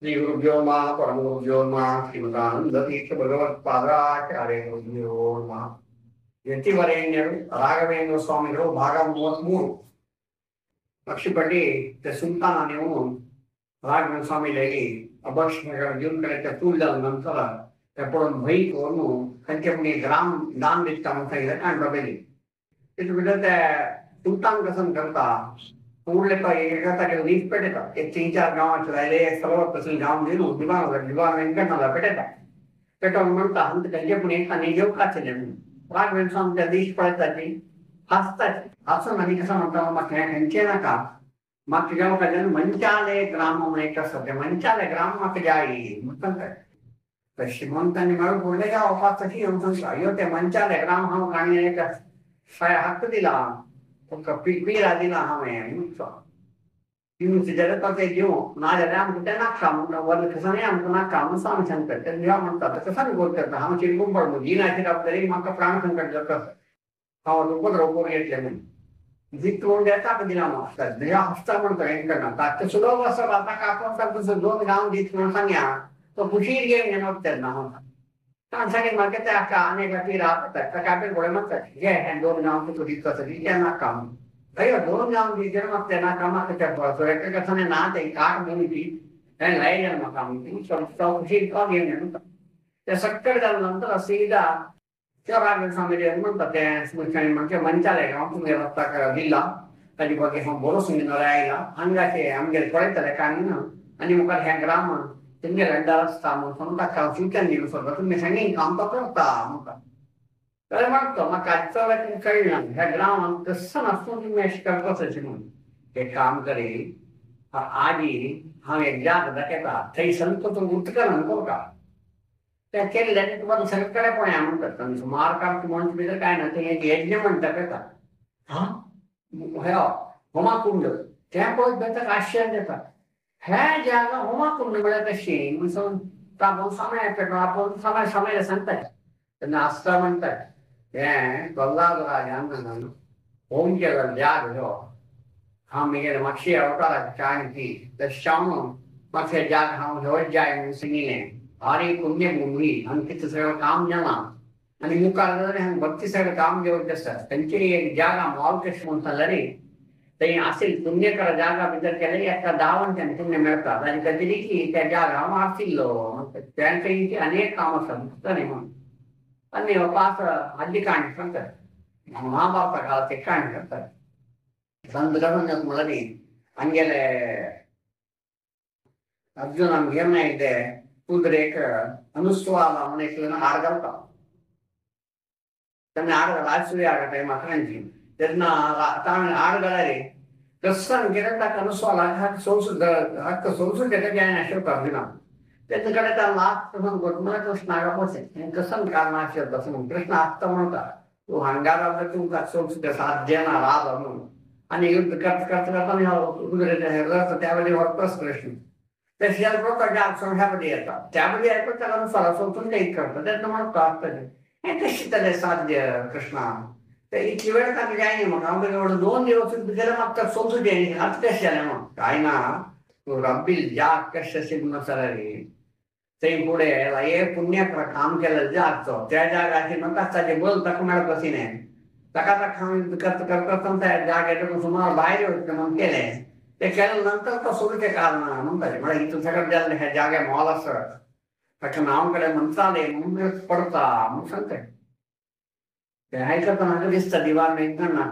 श्री गुरुभ्यो नमः, परम गुरुभ्यो नमः, ಶ್ರೀಮದಾನಂದ ತೀರ್ಥ ಭಗವತ್ಪಾದಾಚಾರ್ಯ ನಮಃ. ಯತಿವರೇಣ್ಯರು ರಾಘವೇಂದ್ರ ಸ್ವಾಮಿಗಳು ಭಾಗ 33. ಪಕ್ಷಿಪಟ್ಟಿ ಸುಲ್ತಾನ ನೀವು ರಾಘವೇಂದ್ರ ಸ್ವಾಮಿಗಳಿಗೆ ಅಭಕ್ಷಣಗಳ ಜೀವನ ತೂಲ್ದ ನಂತರ ಎಪ್ಪಡೊಂದು ಬೈಕವನ್ನು ಕಂಚಮುನಿ ಗ್ರಾಮ दान दिता म्हणून सांगितलं कांडबाबेली. तिथं बिटर सुलतान कसं करता उरले एका वीज पेटयता एक 3-4 गांवांचे राहिले सर्व तसं गांव दिलो दिवाण दिवाण वेंकटनाला पेटयता पेटोवन म्हणटा हांगा कंचेपुणी आनी जेवकाचें म्हणून राघवेंद्र स्वामी त्या दीस पळयताची हांसताची हांसून आनी कसं म्हणटा म्हाका हें खंयचें नाका म्हाका तुज्या मुखार मंचाले ग्राम म्हणून एक आसा तें मंचाले ग्राम म्हाका जाय म्हणून सांगता. तशी म्हणून तांणी म्हाका फुडलें गांव तशी येवन सांगता अयो तें मंचाले ग्राम हांव काणी एक हक्क दिला तुमकां पिरा दिला हांवें म्हणून जाल्यार तो तें दिवं ना जाल्यार आमकां तें नाका म्हणटा वर्ग कसांनी आमकां नाका म्हणून स्वामी सांगता. तेन्ना म्हणटा कसांनी बोलता हांव चिरगून पडलो जिनाचेर तरी म्हाका प्राण संकट जाता हांव उपद्रव करून येतलें म्हणून जितून देता दिला म्हणटा हसता म्हणटा हें ताचे सुलभ आसा आतां कापून तुजो 2 गांव दीत म्हणून सांगया तो खुशीर घेवन घेवन वता तेन्ना म्हणटा सांगीत म्हाका ते आका आनी एका पिरा ताका कापेल घोडे म्हणटा घे हें 2 गांव तुका दिता ते नाका म्हणून. अयो 2 गांव दितें म्हाका तें नाका म्हाका त्या एका कसांनी ना तें काट म्हणून ती हें लायलें म्हाका म्हणून तो खुशीर तो घेवन म्हणटा. ते सक्कर जाल्या नंतर सीधा त्या राघवेंद्र स्वामी म्हणटा तें स्मशानी म्हणजे मंचाले गांव तुमगे रस्ता दिला ताजे बागे हांव बरो सुंदर आयला हांगाचे आमगेले पळयतले काणी ना आनी मुखार हें ग्राम तुमगे रंडार आसता म्हणून ताका हांव सूचन दिवं सोदता तुमी सांगी काम तो करता म्हणटा. जाल्यार म्हणटा म्हाका आजचो कळना ह्या ग्रामांत कसं नासून तुमी अशें करता अशें म्हणून एक काम करी आजी हांव एक जाग दाखयता थंय संत तूं उत्खनन करता तें केल्लें तुका सगळे कडेन पळया म्हणटात सुमार काम म्हणचे भितर कांय ना तें एक यज्ञ म्हणटा येता हा होमाकुंड तें पळयत ताका आश्चर्य जाता. हे जागा होमाकुंड म्हळ्यार कशी म्हणून समय पेटो समय समय सांगतात तेन्ना आसता म्हणटात हें प्रल्हाद राजान होम केलो जाग ह्यो हांव म्हगेले मातशी अवताराक चाणी तशें म्हाका जाग हांव ह्योच जाय म्हणून सांगिल्लें. भारी पुण्यभूमी हांगा कितें सगळें काम जालां आनी मुखार जाल्यार हांगा भक्ती सगळें काम घेवचें आसा खंयची एक जागा मोल कशें म्हणून सांगल्यार थंय आशिल्ली पुण्यकर जागा भितर केल्यार एका 10 पुण्य मेळटा ताजे खातीर की त्या जागा हांव आशिल्लो तेंचे अनेक काम आसा दिसता न्ही म्हणून. आनी पास आदली काणी सांगतात महाभारता काळाची काणी करतात संत कसं म्हणल्यार आमगेले अर्जुनान घेवन आयले कुदरेक अनुस्वाल म्हणून एक हाड घालता तेन्ना हाड राजसूय हाडटा टायमाक तेन्ना ताणें हाड घाल्यार कसान केलें ताका अनुस्वालाक सोंसू हक्क सोंसूं केलें जायना अशें अर्जुनान तेन्ना कडेन त्या लास्ट कसन म्हणल्यार कृष्णाक पळय कसन कारण आशिल्लें तशें म्हणून कृष्ण आसता म्हणटा तूं हांगा रावल्यार तुमकां सोंसूं साध्य ना राव म्हणून आनी युद्ध करता करता करता त्या वेळी वरतच कृष्ण तशें जाग संख्यामध्ये येतात त्यामध्ये ऐकून त्याला अनुस्वाला सोडून काही करतात तेन्ना म्हणटा आसतलें हें कशें जालें साध्य कृष्णा ते इतली वेळ ताका जायना म्हाका हांव एवढं 2 दिवस गेले म्हाका सोसूं जायना आतां कशें जालें म्हणून काय ना तूं रब्बील जाग कशें अशें म्हणून जाल्यार थंय फुडें हे पुण्यकर काम केलें जागचो त्या जागाचेर म्हाका ताचें बल ताका मेळत आशिल्लें ताका ताका हांवें करता करता त्या जाग्याचे सुमार भायर वचचें म्हणून केलें ते केल्या नंतर तो सोडचें कारण म्हणटाले म्हळ्यार हितून सगळें जाल्लें ह्या जाग्यार मोल आसा ताका नांव कडेन मंत्रालय म्हणून पडता म्हणून सांगता. तें आयकतना म्हाका दिसता दिवार मेळना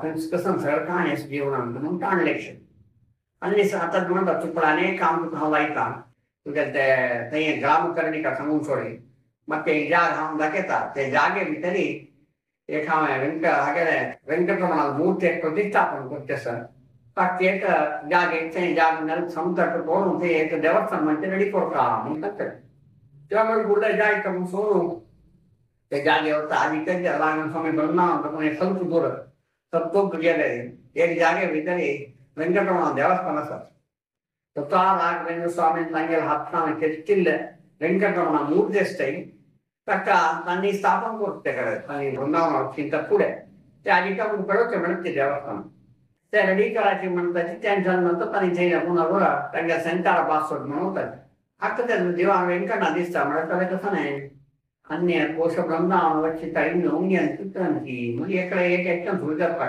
खंयच कसं सगळें काणी आसा जिवनांत म्हणून काणलें. आनी आतां म्हणटा तुका आनी काम तुका हांव लायता तुगे ते थंय ग्रामकर्णिका सांगून सोडी म्हाका ते जाग हांव दाखयता ते जागे भितरी एक हांवें हागेलें वेंकटरमणाल मूर्ती एक प्रतिष्ठापन करचें आसा ताका एक जागे थंय जाग समुद्र पळोवन थंय एक देवस्थान म्हणजे रेडी करता म्हणून सांगता. तेव्हा मागीर फुडलें जायता म्हणून सोडून ते जागे वता आनी तेंच्या राघवेंद्र स्वामी बृंदावन संत दूर सत्तोक गेले एक जागे भितर वेंकटरमण देवस्थान आसा स्वतः राघवेंद्र स्वामी तांगेले हातान ಕೆತ್ತಿल्ले वेंकटरमण मूर्ती आसताय ताका तांणी स्थापन करता ते कडेन तांणी वृंदावनाक फुडें ते आजिका पळोवचें म्हणटा ते देवस्थान. ते रेडी करायची म्हणटाची टेन्शन नंतर तांणी थंय पुन्हा बरा तांच्या संचार पासवर्ड म्हणून आतां त्या देवा वेंकणा दिसता म्हळ्यार ताणें कसं नाही अन्य कोश ब्रह्मावन वच्ची ताई अंगी मग एकडे एक एकदम सुरू जाता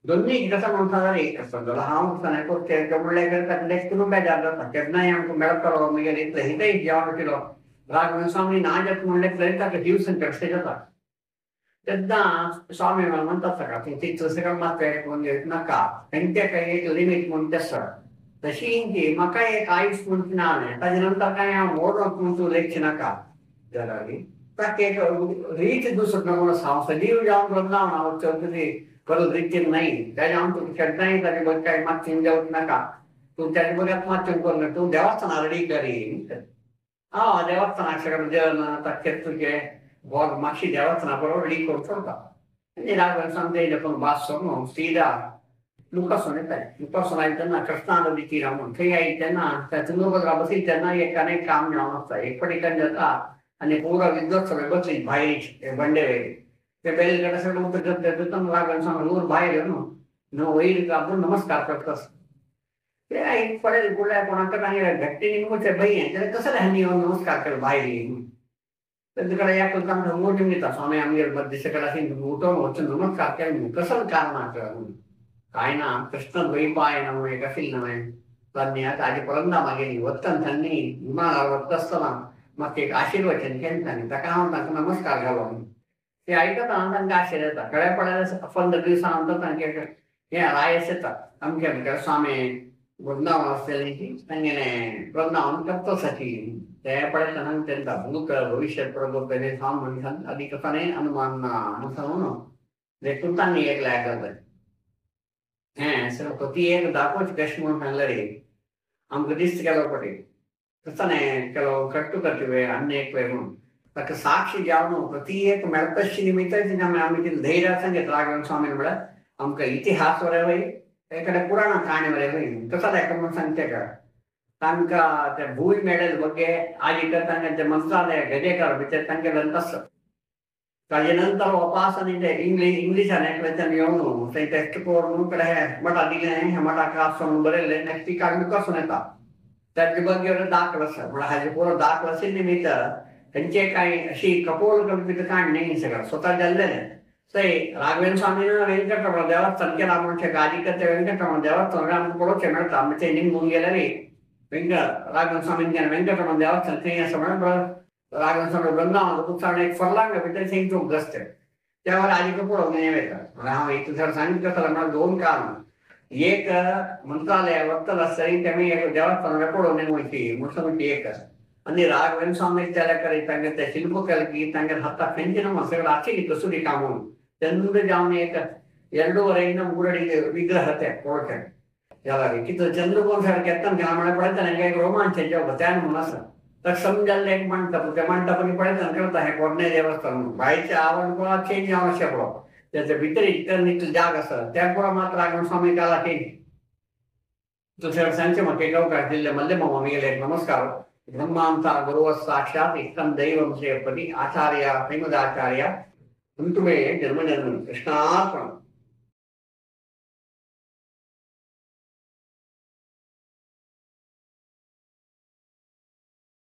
दोन्ही कसं म्हणटा एक आसता हांव कसं नाही म्हणल्यार नेक्स्ट करून बेजार जाता केन्नाय आमकां मेळटलो मागीर इतलें हितय जेवण केलो राघवेंद्र स्वामी ना जाता म्हणल्यार थंय ताका जीव संकट जाता तेन्ना स्वामी म्हणतात सगळं तिथं सगळं मात्र म्हणजे नाका तेंचे काही एक लिमीट म्हणून आसा तशी की म्हाका एक आयुष म्हणून ना ताजे नंतर काय हांव मोडत म्हणून तूं लेखचे नाका जाल्यार ताका एक रीत दुसरो म्हणून हांव सजीव जावन वृंदावन हांव चौधरी परत रितीन नाही त्याच्या हांव तुका केन्नाय ताजे बगर काय मातशें जावं नाका तूं ताजे बगर मातशें करूं तूं देवस्थाना रेडी करी हा देवस्थानाक सगळें जेवण ताके तुजे भोग मातशी देवस्थाना बरोबर रेडी करून सोडता आनी राघवेंद्र स्वामी पण भास सोडून सीधा लुकासून येताय लुकासून आयले तेन्ना कृष्णा नदी तीरा म्हणून थंय आयले तेन्ना त्या तुंगभद्रा बसयली तेन्ना एक आनी एक काम जावन आसता एक फावटी जाता आनी पुरो विद्वत सगळे बसली भायर बंडे वयर ते बेल सगळें उतर राघवेंद्र स्वामी ऊर भायर येवन न्हू वयर आपूण नमस्कार करतास ते एक पडेल कुठल्या कोणाकडे आनी घट्टी निमूचे बाई जाल्यार कसं हांणी येवन नमस्कार कर भायर येवन त्यांच्याकडे या आमकां मोठून दिता स्वामी आमगेर दिसकडे अशी उठोवन वचून नमस्कार केले कसं कारण काय ना कृष्ण द्वैपायन म्हणून एक आशिल्लें न्हय तांणी ताजे परंदा मागेली वतना तांणी विमानार वता आसतना म्हाका एक आशिर्वचन केलें तांणी ताका हांव तांकां नमस्कार घालो ते आयकता तांकां आश्चर्य येता कळ्या पडल्या 15 दिवसां नंतर तांचे हे रायस येता अमके अमके स्वामी वृंदावन आसलें की तांगेलें वृंदावन करतोसाठी ते पळयतना तांकां भूत भविष्य प्रभू स्वामी मनशान आदी कसं अनुमान ना म्हणून देखून तांणी एक लायक जाता हें सर ती एक दाखोवची कशें म्हणून सांगलें रे आमकां दिस्त केलो पटे कसं नाही केलो कट्टू करचे अन्य एक वेळ म्हणून ताका साक्षी जावन प्रति एक मेळतशी निमित्त आमी कितें धैर्य सांगेत राघवेंद्र स्वामी म्हळ्यार आमकां इतिहास बरें वय एखाद्या पुराणा काणी बरें वय कसं जाय म्हणून सांगते का तांकां ते भूंय मेळेल बगे आजी तर तांकां ते मंत्रालय गजेकर भितर तांगेले आसता ताजे नंतर वापास आनी ते इंग्लिशान एकल्याच्यान येवन थंय टेक्स्ट करून कडे हे मठा दिलें हे मठाक आसा म्हणून बरयलें नेक्स्ट कागद कसून येता ताजे बगेर दाखल आसा म्हळ्यार हाजे पुरो दाखल आशिल्ले निमित्त खंयचे कांय अशी कपोल कल्पित काणी न्ही सगळं स्वता जाल्लें थंय राघवेंद्र स्वामीन वेंकटरमण देवस्थान केलां म्हणचे आदिकते वेंकटरमण देवस्थान आमकां पळोवचें मेळटा आमी थंय निमून गेल्यार राघवेंद्र स्वामीन केलें वेंकटरमण देवस्थान थंय आसा म्हणून राघवेंद्र स्वामी वृंदावन पुस्तकान एक फरलांग भितर थंय चौक आसता त्यावर आजी पळोवंक येता म्हळ्यार हांव एक सर सांगितलं आसतना म्हळ्यार दोन कारण एक मंत्रालय वतलो आसतरी तेमी एक देवस्थान पळोवंक वयची म्हणून एक आनी राघवेंद्र स्वामी त्याला करी तांगे ते शिल्पकला की तांगे हाता खंयचे न्हू सगळं आशिल्ली कसुरी काम चंद जावन एक 2.5 ಇಂದ 3 ಅಡಿ ವಿಗ್ರಹ ಪಳೋಕೆ किती चंद्रकोण सारखे म्हळ्यार पळयतना एक रोमांच त्यान म्हणून आसा ताका समजायला एक मंटप त्या मंटपांनी पळयतना कळटा हें पोरणें देवस्थान म्हणून भायचें आवरण पळोवप चेंज जावन अशें पळोवप त्याच्या भितर इतलें इतलें जाग आसा त्या पळोवप मात्र राघवेंद्र स्वामी काला चेंज दुसऱ्या सांगचें म्हाका एक अवकाश दिल्ले मल्ले मामा गेले एक नमस्कार ब्रह्मांता गुरुव साक्षात इष्टं दैवं श्रीपति आचार्य श्रीमदाचार्य अंतुमे जन्म जन्म कृष्णार्पण.